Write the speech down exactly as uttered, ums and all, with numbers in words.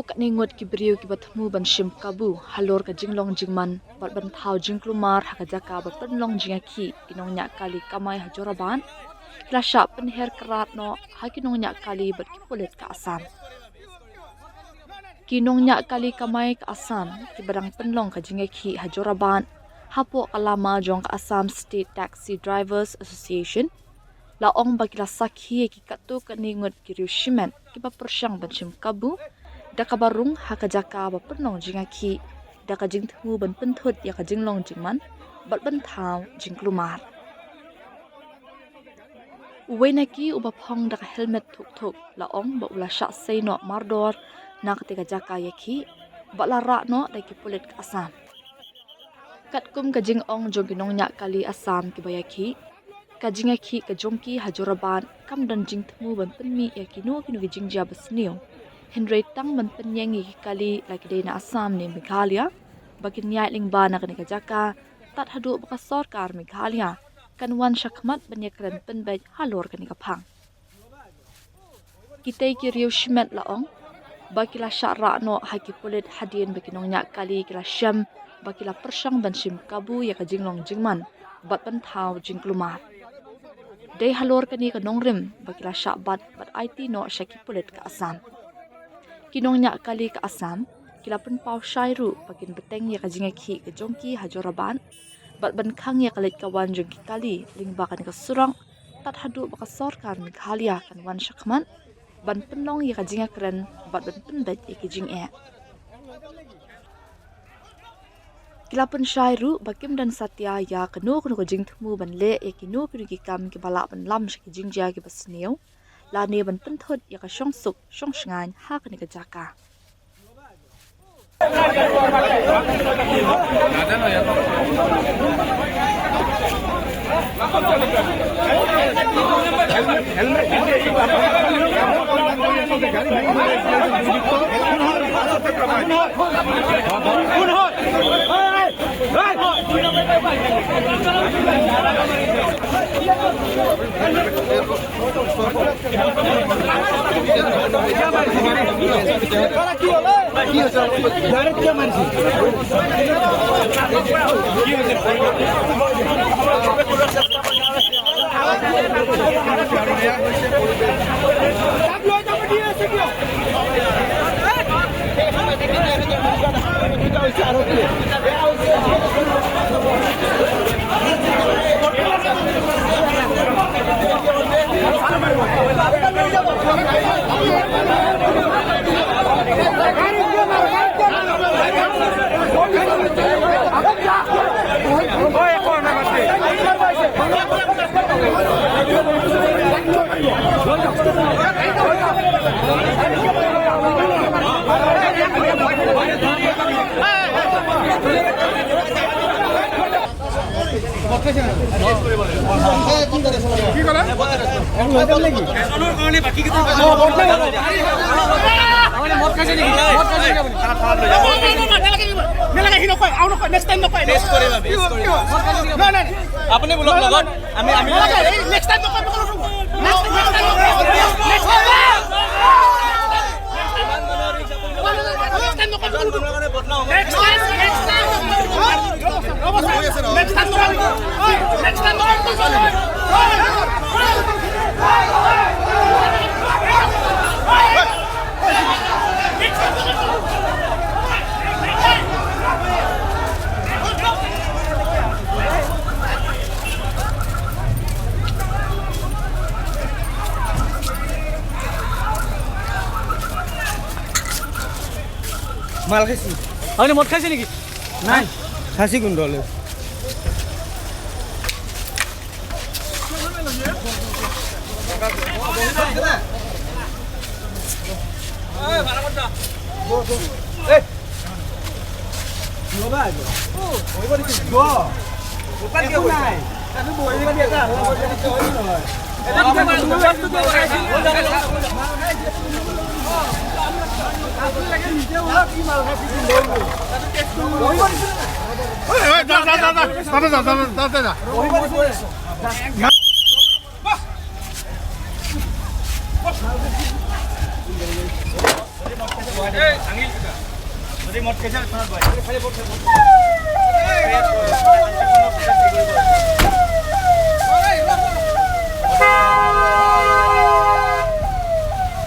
Katne ngut ki briew kiba thmu ban shim kabu halor ka jinglong jingman bad ban thaw jingkulmar ha ka jaka ba pynlong jingïakhih ki nongñiah kali kamai ha Jorabat, ki la shah pynher krat noh ha ki nongñiah kali bad ki pulit ka Assam. Ki nongñiah kali kamai ka Assam kiba dang pynlong ka jingïakhih ha Jorabat hapoh ka lama jong ka Assam State Taxi Drivers Association la ong ba ki la sakhi ïa ki katto katne ngut ki riew shimet kiba pyrshang ban shim kabu da kaba rung ha ka jaka ba pynlong jingïakhih da ka jingthmu ban pynthut ïa ka jinglong jingman bad ban thaw jingkulmar. Uwei na ki uba phong da ka helmet thuk thuk la ong ba u la shah sei noh mardor na katei ka jaka ïakhih bad la rah noh da ki pulit ka Assam. Katkum ka jingong jong ki nongñiah kali Assam kiba ïakhih, ka jingïakhih ka jong ki ha Jorabat kam don jingthmu ban pynmih ïa kino kino ki jingjia ba sniew, hynrei tang ban pynïeng ïa ki kali la ki dei na Assam ne Meghalaya ba kin ïaid lyngba na kane ka jaka tad haduh ba ka sorkar Meghalaya kan wan shakhmat ban ïakren pynbeit halor kane ka phang. Kitei ki riew shimet la ong ba ki la shah rah noh ha ki pulit hadien ba ki nongñiah kali ki la shem ba ki la pyrshang ban shim kabu ïa ka jinglong jingman bad ban thaw jingkulmar. Dei halor kane ka nongrim ba ki la shah bat bad aiti noh sha ki pulit ka Assam. Ki nongñiah kali ka Assam ki la pynpaw shai ruh ba kin bteng ïa ka jingïakhih ka jong ki ha Jorabat bad ban khang ïa ka leit ka wan jong ki kali lyngba kane ka surok tad haduh ba ka sorkar Meghalaya kan wan shakhmat ban pynlong ïa ka jingïakren bad ban pynbeit ïa ki jingeh. Ki la pynshai ruh ba kim don satia ïa kano kano ka jingthmu ban leh ïa kino kino ki kam kiba lah ban lam sha ki jingjia kiba sniew lane ban pynthut ïa ka shongsuk shongshngaiñ ha kane ka jaka. আপুনি বলক লগত। আমি, আমি নেক্সট টাইম নকয়। মাল খাইছি। আপুনি মদ খাইছে নেকি? নাই। খাইছি কোনটো হ'লে? Hey, angil ka. Beri mot kejar, sangat baik.